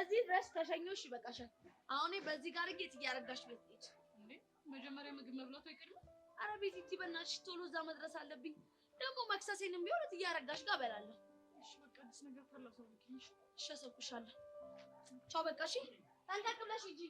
እዚህ ድረስ ከሸኞሽ ይበቃሻል። አሁን በዚህ ጋር ጌት እያረጋሽ ቤት ሂጅ። እንዴ መጀመሪያ ምግብ መብላቱ አይቀድምም? አረ ቤቲቲ በእናትሽ ቶሎ እዛ መድረስ አለብኝ። ደግሞ መክሰሴንም ቢሆን እያረጋሽ ጋር እበላለሁ። እሺ በቃ አዲስ ነገር ካለ አሳውቂኝ። እሺ አሳውቅሻለሁ። ቻው በቃ እሺ። ጠንቀቅ ብለሽ ሂጂ።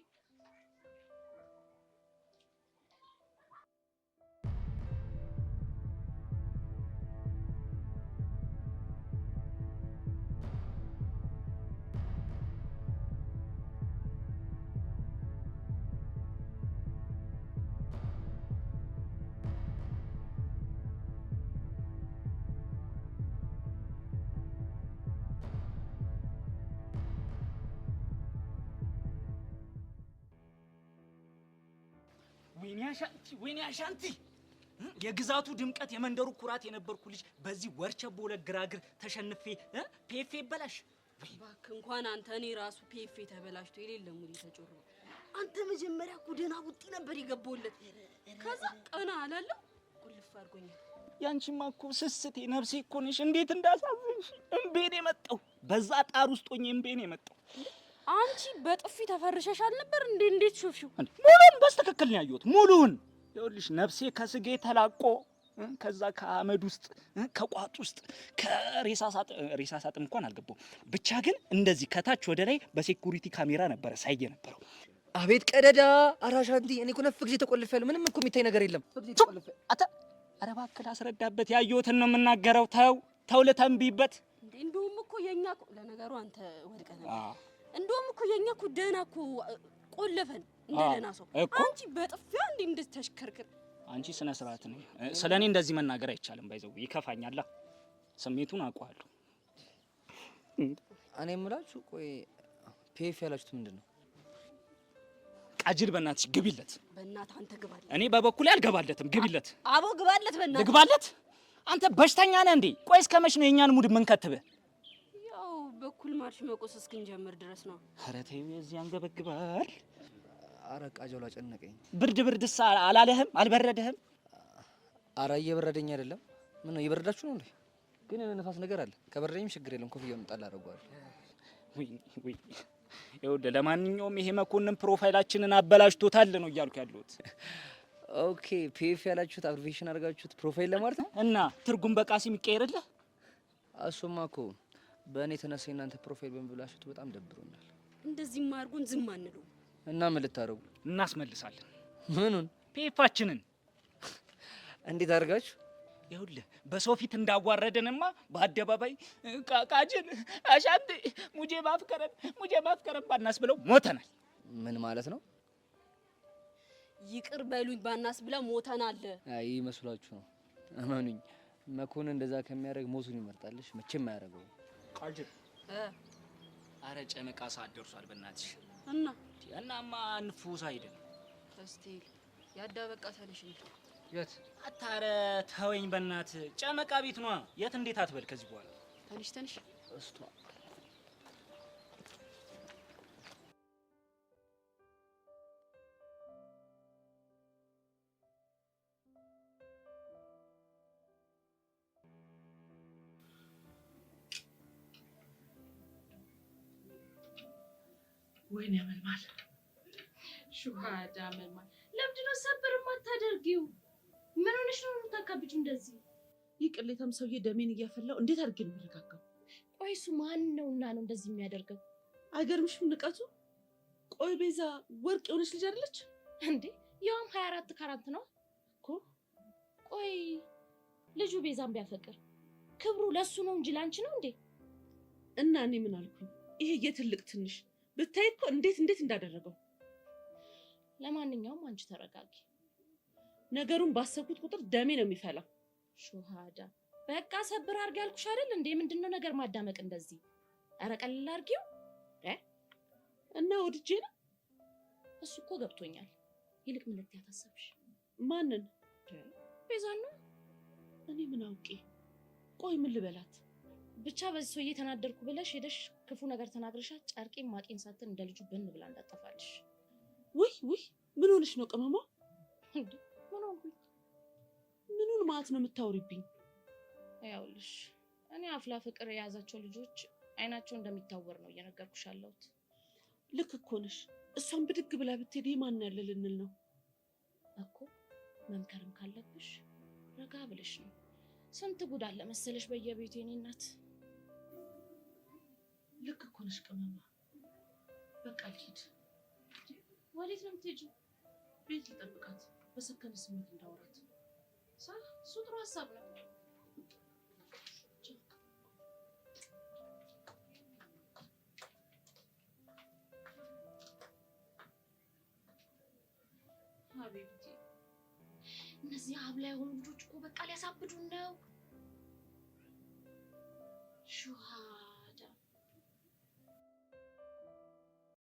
ወይኔ አሻንቲ፣ ወይኔ አሻንቲ፣ የግዛቱ ድምቀት የመንደሩ ኩራት የነበርኩ ልጅ በዚህ ወርቸ ቦለ ግራግር ተሸንፌ ፔፌ ይበላሽ። እባክህ እንኳን አንተ እኔ ራሱ ፔፌ ተበላሽቶ የሌለ ሙድ ተጮርባ። አንተ መጀመሪያ እኮ ደህና ቡጢ ነበር የገባሁለት። ከዛ ቀና አላለሁ ቁልፍ አድርጎኛል። ያንቺማ እኮ ስስቴ ነፍሴ እኮ ነሽ። እንዴት እንዳሳዝንሽ! እምቤ ነው የመጣው። በዛ ጣር ውስጥ ሆኜ እምቤ ነው የመጣው። አንቺ በጥፊ ተፈርሸሻል ነበር እንዴ? እንዴት ሾፍሽው? ሙሉን በስትክክል ነው ያየሁት። ሙሉን ይኸውልሽ፣ ነፍሴ ከስጌ ተላቆ ከዛ ከአመድ ውስጥ ከቋጥ ውስጥ ከሬሳ ሳጥን ሬሳ ሳጥን እንኳን አልገባሁም። ብቻ ግን እንደዚህ ከታች ወደ ላይ በ security ካሜራ ነበረ ሳይ የነበረው። አቤት ቀደዳ! ኧረ አሻንቲ፣ እኔ እኮ ነፍ ጊዜ ተቆልፌያለሁ። ምንም እኮ የሚታይ ነገር የለም። አተ ኧረ እባክህ ላስረዳበት፣ ያየሁትን ነው የምናገረው። ተው ተው፣ ልተንብይበት። እንደውም እኮ የኛ ለነገሩ አንተ ወድቀህ ነበር። እንደውም እኮ የኛ እኮ ደህና እኮ ቆለፈን እንደ ደህና ሰው። አንቺ በጥፊያ እንዴ እንድትሽከርክር። አንቺ ስነ ስርዓት ነው። ስለኔ እንደዚህ መናገር አይቻልም። ባይዘው ይከፋኛል። ስሜቱን አውቀዋለሁ። እኔ የምላችሁ ቆይ PF ያላችሁት ምንድን ነው? ቃጅል በእናትሽ ግቢለት። በእናትህ አንተ ግባለት። እኔ በበኩሌ አልገባለትም። ግቢለት። አቦ ግባለት። በእናትህ ግባለት። አንተ በሽተኛ ነህ እንዴ? ቆይ እስከ መች ነው የኛን mood የምንከትብህ? ያው በኩል ማርሽ መቆስ እስክንጀምር ድረስ ነው። ኧረ ተይው፣ የዚህ ያንገበግባል። ኧረ ቃጀሉ አጨነቀኝ። ብርድ ብርድስ አላለህም? አልበረደህም? ኧረ እየበረደኝ አይደለም። ምን ነው እየበረዳችሁ ነው እንዴ? ግን የሆነ ነፋስ ነገር አለ። ከበረደኝም ችግር የለም፣ ኮፍያውን ጣል አደርገዋለሁ። ውይ ውይ፣ ይኸውልህ ለማንኛውም ይሄ መኮንን profile ኣችንን አበላሽቶታል ነው እያልኩ ያለሁት። Okay፣ PF ያላችሁት abbreviation አድርጋችሁት profile ለማለት ነው። እና ትርጉም በቃሲም ይቀየርልህ። እሱማ እኮ በእኔ የተነሳ የእናንተ profile በመበላሸቱ በጣም ደብሮኛል። እንደዚህማ አድርጎን ዝም አንለው። እና ምን ልታደርጉ? እናስመልሳለን። ምኑን? PF ኣችንን። እንዴት አድርጋችሁ? ይኸውልህ በሰው ፊት እንዳዋረደንማ በአደባባይ ቃጅን አሻንቲ ሙጄ ማፍከረን ሙጄ ማፍከረን ባናስ ብለው ሞተናል። ምን ማለት ነው? ይቅር በሉኝ ባናስ ብለው ሞተናል። አይ መስሏችሁ ነው። እመኑኝ መኮንን እንደዛ ከሚያደርግ ሞቱን ይመርጣልሽ። መቼም አያደርገውም። ቃጅን አረ ጨመቃ ሰዓት ደርሷል። በእናትሽ እና እናማ እንፉስ አይደል? እስቲ ያዳ በቃ ተነሽ። የት? አታረ ተወኝ በእናትህ። ጨመቃ ቤት ነዋ። የት እንዴት አትበል ከዚህ በኋላ። ተነሽ ተነሽ። እስቷ ወይኔ አመልማል፣ ሹሃዳ አመልማል፣ ለምንድን ነው ሰብር የማታደርጊው? ምን ሆነሽ ነው የምታካብጂው እንደዚህ? ይህ ቅሌታም ሰውዬ ደሜን እያፈላው እንዴት አድርጌ ነው የምረጋጋው? ቆይ እሱ ማን ነውና ነው እንደዚህ የሚያደርገው? አይገርምሽም ንቀቱ? ቆይ ቤዛ ወርቅ የሆነች ልጅ አይደለች እንዴ? ያውም 24 ካራት ነው እኮ። ቆይ ልጁ ቤዛን ቢያፈቅር ክብሩ ለሱ ነው እንጂ ላንቺ ነው እንዴ? እና እኔ ምን አልኩኝ? ይሄ የትልቅ ትንሽ ብታይ እኮ እንዴት እንዴት እንዳደረገው። ለማንኛውም አንቺ ተረጋጊ። ነገሩን ባሰብኩት ቁጥር ደሜ ነው የሚፈላው። ሹሃዳ በቃ ሰብር አድርጊ ያልኩሽ አይደል እንዴ? ምንድነው ነገር ማዳመቅ እንደዚህ? ኧረ ቀለል አድርጊው። እና ወድጄ ነው እሱ እኮ ገብቶኛል። ይልቅ ምን ልትያት አሰብሽ? ማንን? ቤዛን ነው። እኔ ምን አውቄ? ቆይ ምን ልበላት? ብቻ በዚህ ሰውዬ ተናደርኩ ብለሽ ሄደሽ ክፉ ነገር ተናግረሻት ጨርቄን ማቄን ሳትል እንደ ልጁ ብን ብላ እንዳጠፋልሽ። ውይ ውይ፣ ምን ሆነሽ ነው ቅመሟ? እንዴ ምን ሆንኩኝ? ምኑን ማለት ነው የምታወሪብኝ? ያውልሽ እኔ አፍላ ፍቅር የያዛቸው ልጆች አይናቸው እንደሚታወር ነው እየነገርኩሽ ያለሁት። ልክ እኮ ነሽ። እሷን ብድግ ብላ ብትሄድ የማን ያለ ልንል ነው እኮ። መምከርም ካለብሽ ረጋ ብለሽ ነው። ስንት ጉድ አለ መሰለሽ በየቤቱ የኔ እናት። ልክ እኮ ነሽ ቅመማ። በቃ ልሂድ። ወዴት ነው የምትሄጂው? ቤት ልጠብቃት፣ በሰከነ ስሜት እንዳወራት። እሱ ጥሩ ሀሳብ ነው። ሀቢብቲ እነዚህ ሀብላ የሆኑ ልጆች እኮ በቃ ሊያሳብዱን ነው። ሹሃ